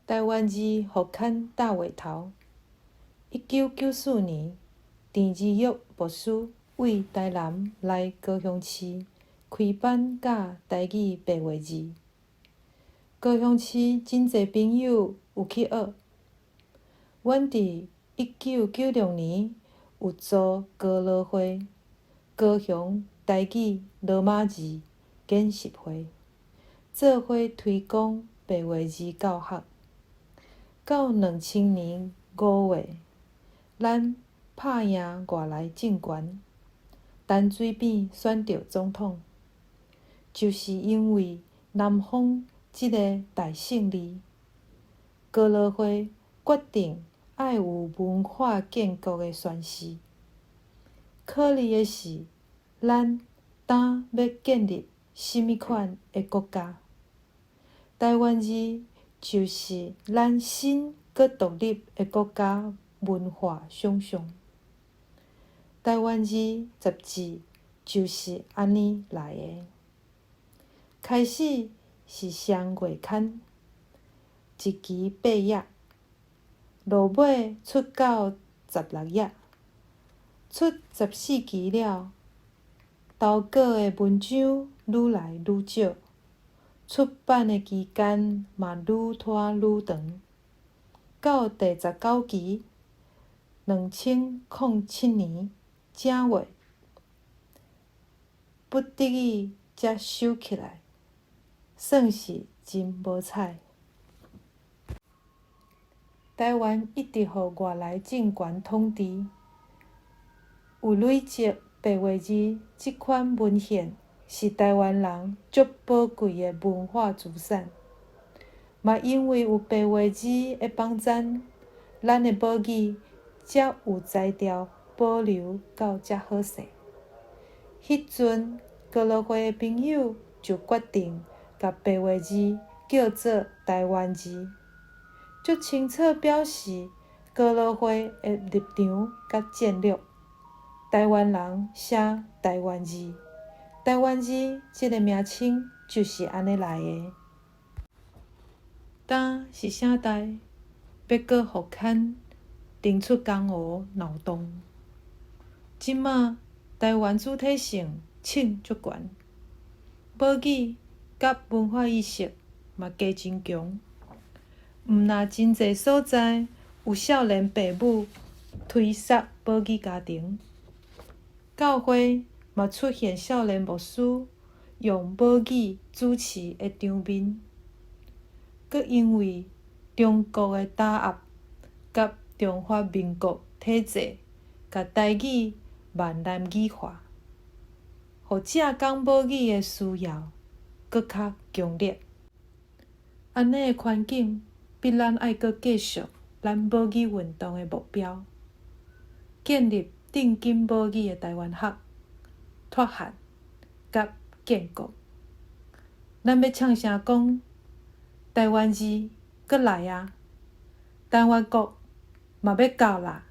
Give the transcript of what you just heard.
台灣字副刊大尾頭。1994年，鄭仁玉牧師對台南來高雄市開班教台語白話字。高雄市真濟朋友有去學。阮佇1996年有組高羅會，高雄台語羅馬字研習會，做伙推廣白話字教學。到2000年5月，咱拍贏外來政權，陳水扁選著總統，就是因為南方這个大勝利，哥老會決定愛有文化建國的宣示。考慮的是，咱當欲建立啥物款的國家？台灣字就是咱新閣獨立的國家文化想像。台灣字雜誌就是按呢來的。開始是雙月刊，一期八頁，落尾出到16頁，出14期了，投稿的文章愈來愈少，出版的期間嘛愈拖愈長。到第19期，2007年正月，不得已才收起來，算是真無彩。台灣一直予外來政權統治，有累積白話字這款文獻是台灣人足寶貴的文化資產。嘛因為有白話字的幫贊，咱的母語才有才調保留到遮好勢。彼陣哥老會的朋友就決定共白話字叫做台灣字，足清楚表示哥老會的立場佮戰略。台灣人寫台灣字，台灣字這个名稱就是按呢來的。今是啥代？欲閣復刊，重出江湖鬧動。這馬台灣主體性衝足懸，母語佮文化意識嘛加真強。毋若真濟所在有少年爸母推捒母語家庭，教會嘛出現少年牧師用母語主持的場面。閣因為中國的打壓佮中華民國體制，共台語閩南語化，予正講母語的需要閣較強烈。按呢的環境，逼咱愛閣繼續咱母語運動的目標，建立正經母語的台灣學，脫漢佮建國。咱欲唱聲講，台灣字閣來啊！台灣國嘛欲到啦！